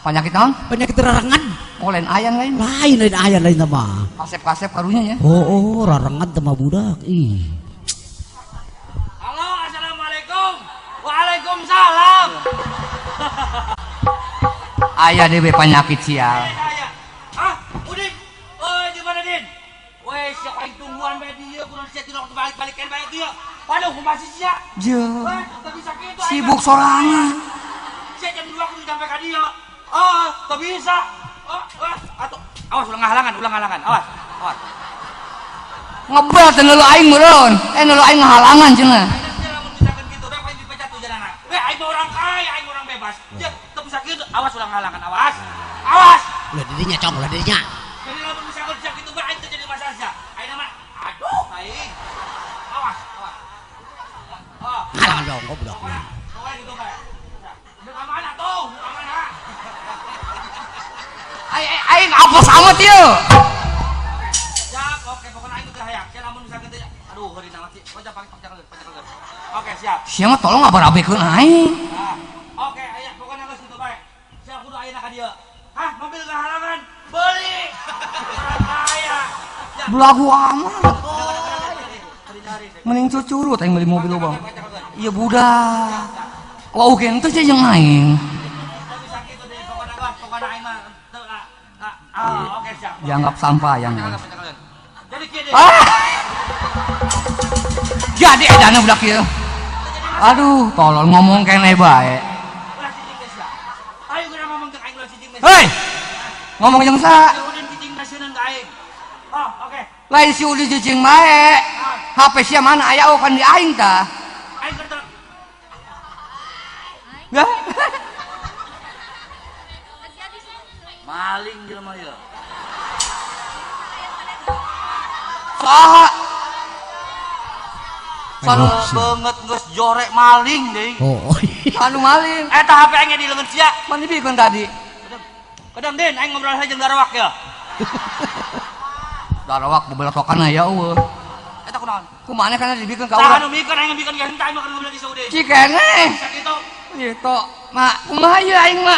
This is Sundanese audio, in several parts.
Penyakit naon? Penyakit rarengan. Oh, lain ayan lain. Lain lain ayan lain mah. Kasep-kasep karunya ya. Oh, rarengan teh mah budak. Ih. Halo, assalamualaikum. Waalaikumsalam. Aya dewe penyakit sial. Ah, Udin. Oi, di mana Din? Weh, sia aing tungguan bae dieu, kudu sia tidak balik-balikan bae dieu. Waduh, kumaha sih sia? Jeung. Weh, teu bisa kitu. Sibuk sorangan. Sia jam 2 kudu sampai ka dieu. Oh, teu bisa. Oh, atuh. Awas ulah ngahalangan, awas. Awas. Ngebel teh neuleuh aing meureun. Neuleuh aing ngahalangan cenah. Aing lamun misalkan kitu, rek aing dipecat tuh janana. Weh, aing orang kaya, aing orang bebas. Sia teu bisa kitu, awas ulah ngahalangan, awas. Awas. Ulah dirinya, Cong, ulah dirinya. Jadi lamun misalkan sia kitu bae aing teu jadi masalah sia. Aing mah aduh aing. Awas, awas. Oh, Halangan dong, goblok. pokoknya gitu bae. Udah ka mana tuh? Ka mana? Aing aing apos amat ieu. Siap, oke, pokoknya aing teu hayang. Sia lamun misalkan teh aduh heureun amat sih. Pojok pojok pojok. Oke, siap. Sia mah tolong ngabarabekeun aing. Nah, oke, aya pokoknya geus kitu bae. Sia kudu ayeuna ka dieu. Hah, mobil ngahalangan. Beli. Orang kaya. Siap. Belagu amat. Mending cucurut aing beli mobil loba. Iya budak. Wah, oke ente sih jeung aing. Teu bisa kitu deh, pokoknya geus, pokoknya aing mah teu ah, oke, siap. Dianggap sampah yang. Jadi kieu deh. Ah! Jadi edana budak ieu. Aduh, tolol ngomong keneh bae. Ulah cicing geus sia. Ayo geura ngomong ke aing ulah cicing geus. Hei. Ngomong jeung sa. Si Udin cicing nasional ka aing. Oh, oke. Lain si Udin cicing bae. HP sia mana aya oh kan di aing tah. Aing keur Ya. maling jelema ieu. Saha? Saha Banget geus jorek maling deui. Oh, anu maling? Eta HP aing di leungeun sia. Mana dibikeun tadi? Kedam Din, aing ngobrol aja jeung Darawak ya. Darawak bebelatokan aya eueuh. Eta kunaon? Kumaha kana dibikeun ka Saha urang? nu mikeun aing mikeun ge henteu aing mah ngobrol di Saudi. Cikene. Sakitu. Gitu. Mak, kumaha ieu aing mak?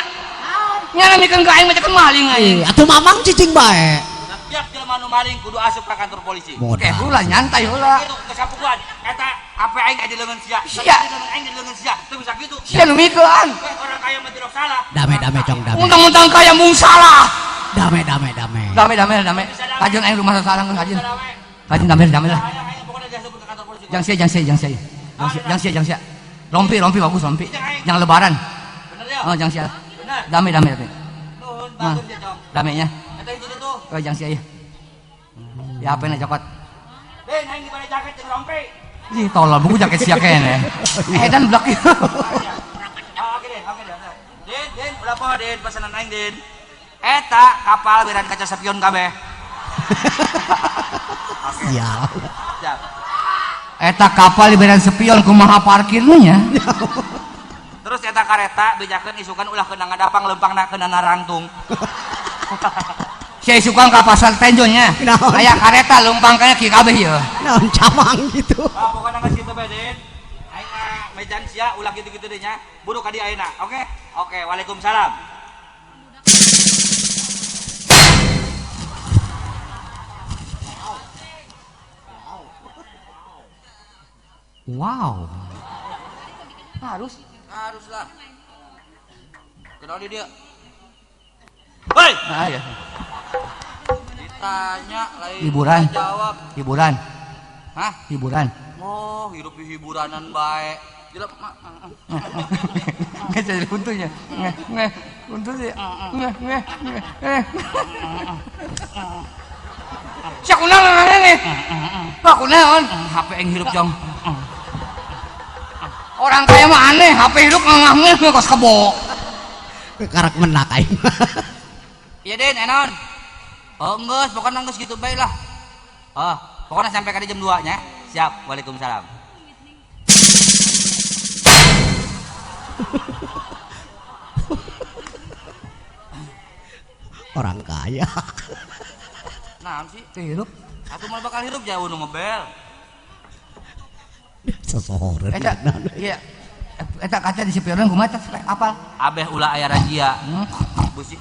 Nyana mikeun ka aing mah ceuk maling aing. Atuh mamang cicing bae. Tiap jelema nu maling kudu asup ka kantor polisi. Oke, heula nyantai heula. Kitu geus sapukuan. Eta HP aing di leungeun sia. Sia. Di leungeun aing di leungeun sia. Teu bisa kitu. Sia nu mikeun. Orang kaya mah tidak salah. Dame dame Cong, dame. Mentang-mentang kaya mung salah. Dame dame dame. Dame dame dame. Kajeun aing rumah salah geus kajeun. Kajeun dame dame lah. Jangan sia, jangan sia, jangan sia. Jangan sia, jangan sia. Rompi, rompi bagus rompi. Jangan lebaran. Bener ya? Oh, jangan sia. Bener. Dame dame dame. Nuhun, bagus ya, Cong. Damenya. Eta itu tuh. Oh, jangan sia ya. Ya apa nih cokot? Den, aing di mana jaket jeung rompi. Ih, tolol buku jaket sia kene. Edan blak ieu. Ah, oke deh, oke deh. Den, Den, ulah poho Den, pesanan aing Den. Eta kapal beran kaca spion kabeh. Sial. Siap. Eta kapal diberan spion kumaha parkirnya nya? Terus eta kareta bejakeun isukan ulah kena ngadapang lempangna kena narangtung. Sia isukan ka pasar Tenjo nya. Naon? Aya kareta lempang kana ki kabeh ieu. Naon camang gitu. Ah, pokokna geus kitu bae Den. Aing mah mejan sia ulah kitu-kitu deui nya. Buru ka dieu ayeuna. Oke? Oke, waalaikumsalam. Wow. Harus. Haruslah. Kenal dia. Hei, Nah, ya. ditanya lain Hiburan. Jawab. Hiburan. Hah? Hiburan. Oh, hidup di hiburanan bae. Jelek mak. Nggak jadi untungnya. Nggak, nggak, untung sih. Nggak, nggak, nggak. Siapa kunaon nih? Pak kunaon? HP yang hidup jong. Orang kaya mah aneh, HP hidup ngangah-ngeh kos kebo. Karak menak aing. Iya Den, enon. Oh, enggeus, pokoknya enggeus gitu bae lah. Oh, pokoknya sampai kali jam 2 nya. Siap, waalaikumsalam. Orang kaya. Nah, sih. Hirup. Atuh mah bakal hirup jauh nu ngebel. Sesohoreun. Eta, iya. Eta kaca di sipirna kumaha eta apal? Abeh ulah aya razia. Busi.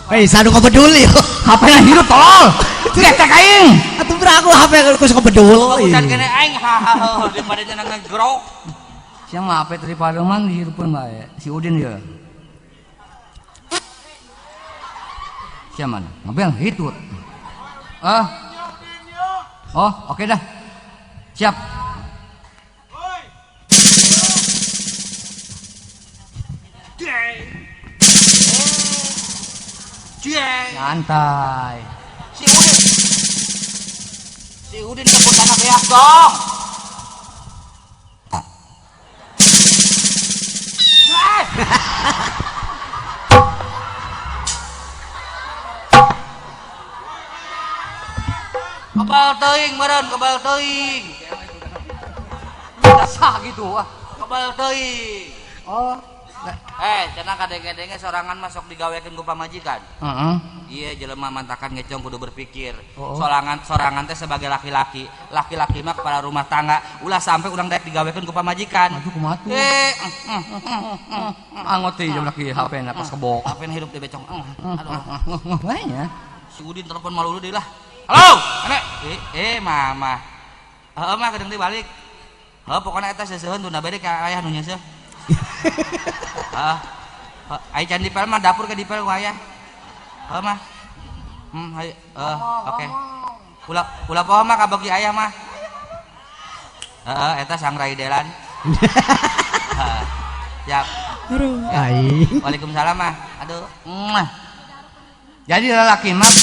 Hei, sanu kebedul yeuh. HP-na hirup tolol. Getek aing. Atuh beraku HP geus kebedul. Bagusan kene aing hahaha daripada cenah ngegrok. Sia mah HP tadi pareman dihirupeun bae. Si Udin ieu. Sia mana? Ngabel hitut. Ah. Oh, oke dah. Siap. Santai. Si Udin. Si Udin kebun tanah beak dong. Kebal teuing meureun, kebal teuing. Dasah gitu ah. Kebal teuing. Oh. Cenah kadenge-denge sorangan masuk digawekeun ku pamajikan. Heeh. Iya, jelema mantakan ngecong kudu berpikir. Oh. Sorangan teh sebagai laki-laki. Laki-laki mah kepala rumah tangga, ulah sampai urang daek digawekeun ku pamajikan. Aduh kumaha tuh? Angot teh jam laki HP-na pas kebok. HP-na hirup teh becong. Aduh. Nya. Si Udin telepon malu deui lah. Halo, Ane. Mama. Heeh mah kedeung deui balik. Heuh pokona eta seuseuheun tunda bere ka ayah nu nyeuseuh. Heeh. Ai can dipel mah dapur ke dipel ku ayah. Heuh mah. Hayu. Oke. Ulah poho mah kabogi ayah mah. Heeh, eta sangrai delan. Heeh. Siap. Aduh, aing. Waalaikumsalam mah. Aduh. Muah. Jadi lelaki mah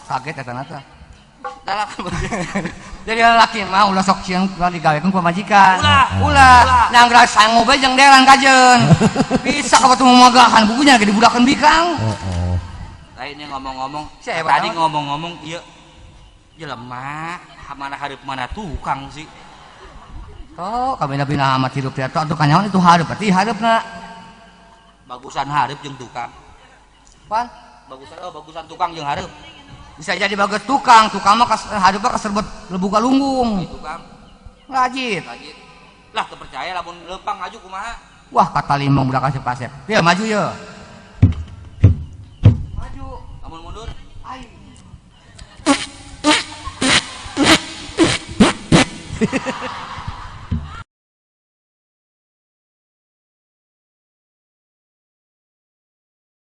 kaget eta nata. Jadi lelaki mah ulah sok sieun ulah digawekeun ku pamajikan. Ulah. Nanggra sangu bae jeung delan kajeun. Bisa ka batu mamagahan bukunya ge dibudakeun bikang. Heeh. Lainnya ngomong-ngomong, tadi ngomong-ngomong ieu jelema mana hareup mana tukang sih. Tuh, kabina-bina amat hidup teh atuh kanyawan itu hareup berarti hareupna. Bagusan hareup jeung tukang. Pan? Bagusan tukang jeung hareup. Bisa jadi bagus tukang, tukang mah hareupna kaserbet lebuga lunggung. Tukang. Rajit. Lah teu percaya lamun leumpang maju kumaha? Wah, kata limong budak kasep-kasep. Ya maju ye. Maju, lamun mundur. Ai.